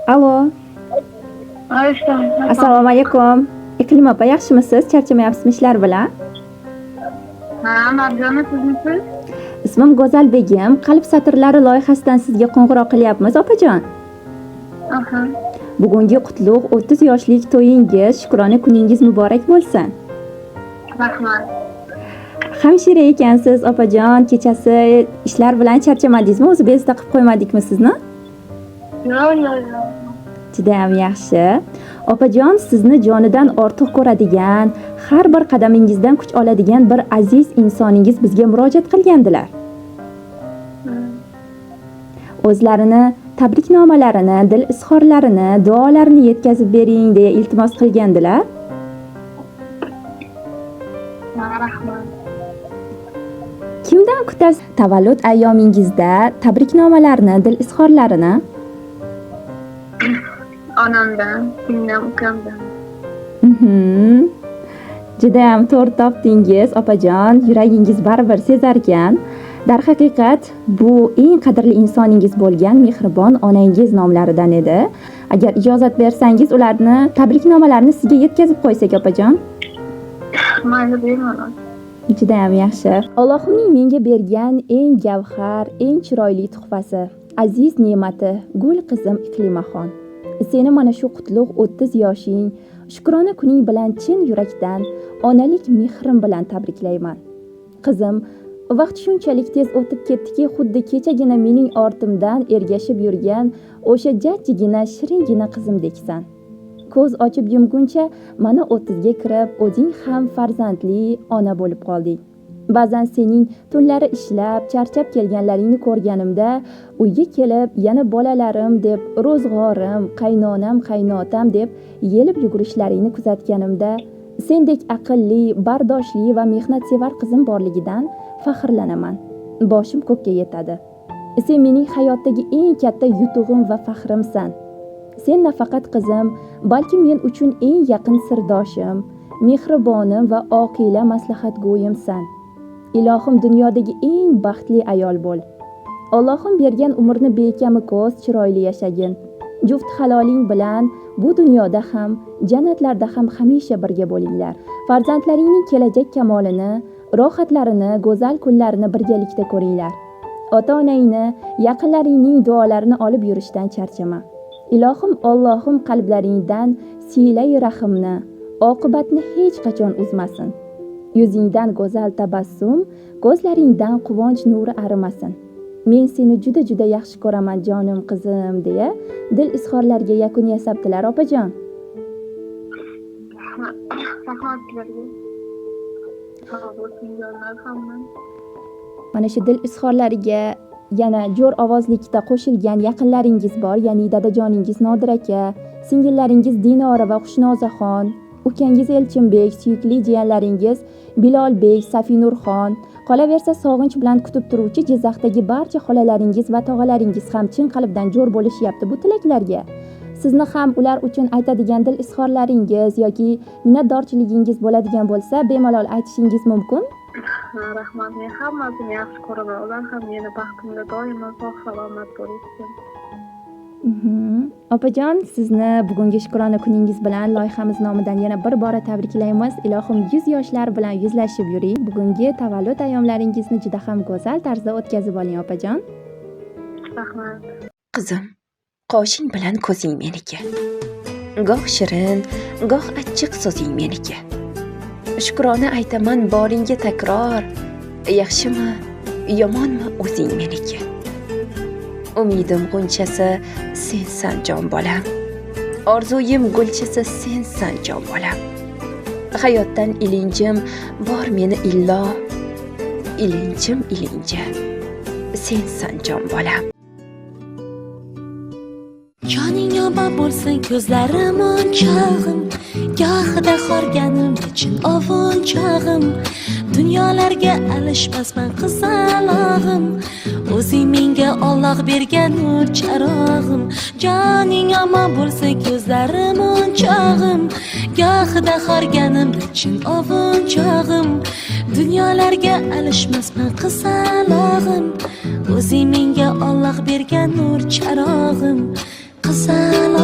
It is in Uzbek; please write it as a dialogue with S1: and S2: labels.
S1: Alo. Assalomu alaykum. Iqlim opa, yaxshimisiz? Charchamayapsizmi ishlar bilan?
S2: Ha, Marjona, sizmisiz?
S1: Ismim Go'zal Begim. Qalb satrlari loyihasidan sizga qo'ng'iroq qilyapmiz, opajon.
S2: Aha.
S1: Bugungi qutlug' 30 yoshlik to'yingiz, shukrona kuningiz muborak bo'lsin.
S2: Rahmat.
S1: Hamshira ekansiz, opajon. Kechasi ishlar bilan charchamadingizmi? O'zi bezovta qilib qo'ymadikmi sizni?
S2: Yo'q, yo'q, yo'q.
S1: Judayam yaxshi. Opajon, sizni jonidan ortiq ko'radigan, har bir qadamingizdan kuch oladigan bir aziz insoningiz bizga murojaat qilgandilar. O'zlarini tabriknomalarini, dil izhorlarini, duolarini yetkazib bering deya iltimos qilgandilar.
S2: Rahmat.
S1: Kimdan kutasiz tavallud ayyomingizda tabriknomalarni, dil izhorlarini?
S2: Onamdan, singlim, ukamdan.
S1: Judayam to'g'ri topdingiz, opajon. Yuragingiz baribir sezarkan. Darhaqiqat bu eng qadrli insoningiz bo'lgan mehribon onangiz nomlaridan edi. Agar ijozat bersangiz, ularni tabriknomalarini sizga yetkazib qo'ysak, opajon.
S2: Mayli, bemalol.
S1: Judayam yaxshi. Allohimning menga bergan eng gavhar, eng chiroyli tuhfasi, aziz ne'mati gul qizim Iqlimaxon. Seni mana shu qutlug' 30 yoshing, shukrona kuning bilan chin yurakdan onalik mehrim bilan tabriklayman. Qizim, vaqt shunchalik tez o'tib ketdiki, xuddi kechagina mening ortimdan ergashib yurgan o'sha jajjigina, shiringina qizimdeksan. Ko'z ochib yumguncha mana 30 ga kirib, o'zing ham farzandli ona bo'lib qolding. Ba'zan sening tunlari ishlab, charchab kelganlaringni ko'rganimda, uyga kelib yana bolalarim deb, ro'zg'orim, qaynonam, qaynotam deb yelib yugurishlaringni kuzatganimda, sendek aqlli, bardoshli va mehnatsevar qizim borligidan faxrlanaman. Boshim ko'kka yetadi. Sen mening hayotdagi eng katta yutug'im va faxrimsan. Sen nafaqat qizim, balki men uchun eng yaqin sirdoshim, mehribonim va oqila maslahatgo'yimsan. Ilohim, dunyodagi eng baxtli ayol bo'l. Allohim bergan umrni bekami ko'z chiroyli yashagin. Juft haloling bilan bu dunyoda ham, jannatlarda ham hamisha birga bo'linglar. Farzandlaringning kelajak kamolini, rohatlarini, go'zal kunlarini birgalikda ko'ringlar. Ota-onangni, yaqinlaringning duolarini olib yurishdan charchama. Ilohim, Allohim qalblaringdan siylay rahimni, oqibatni hech qachon uzmasin. Yuzingdan go'zal tabassum, ko'zlaringdan quvonch nuri arimasin. Men seni juda-juda yaxshi ko'raman, jonim qizim, deya dil izhorlarga yakun yasabdilar, opajon.
S2: Rahmat. Rahmat sizlarga. Sog' bo'lsin jonlar hamma.
S1: Mana shu dil izhorlariga yana jo'r ovozlikda qo'shilgan yaqinlaringiz bor, ya'ni dadajoningiz Nodir aka, singillaringiz Dinora va Xushnozaxon, ukangiz Elchinbek, suyukli jiyanlaringiz Bilolbek, Safinurxon, qolaversa sog'inch bilan kutib turuvchi Jizzaxdagi barcha xolalaringiz va tog'alaringiz ham chin qalbdan jo'r bo'lishyapti bu tilaklarga. Sizni ham ular uchun aytadigan dil izhorlaringiz yoki minnatdorchiligingiz bo'ladigan bo'lsa, bemalol aytishingiz mumkin.
S2: Rahmat. Men hammasini yaxshi ko'raman. Ular ham meni baxtimda doimo sog' salomat bo'lishsin.
S1: Opajon, sizni bugungi shukrona kuningiz bilan loyihamiz nomidan yana bir bora tabriklaymiz. Ilohim 100 yoshlar bilan yuzlashib yuring. Bugungi tavallud ayyomlaringizni juda ham go'zal tarzda o'tkazib oling, opajon.
S2: Rahmat.
S3: Qizim, qoshing bilan ko'zing meniki. Goh shirin, goh achchiq so'zing meniki. Shukrona aytaman boringga takror, yaxshimi, yomonmi o'zing meniki. Umidim g'unchasi sensan jon bolam. Orzuyim gulchasi sensan jon bolam. Hayotdan ilinjim bor meni illo, ilinjim ilinji sensan jon bolam.
S4: Joning omon bo'lsin, ko'zlarim o'nchog'im, gohida horganim chin ovunchog'im. Dunyolarga alishmasman qizalog'im, o'zing menga Alloh bergan nur charog'im. Joning omon bo'lsin, ko'zlarim o'nchog'im, gohida horganim chin ovunchog'im. Dunyolarga alishmasman qizalog'im, o'zing menga Alloh bergan nur charog'im. Qizalog'im.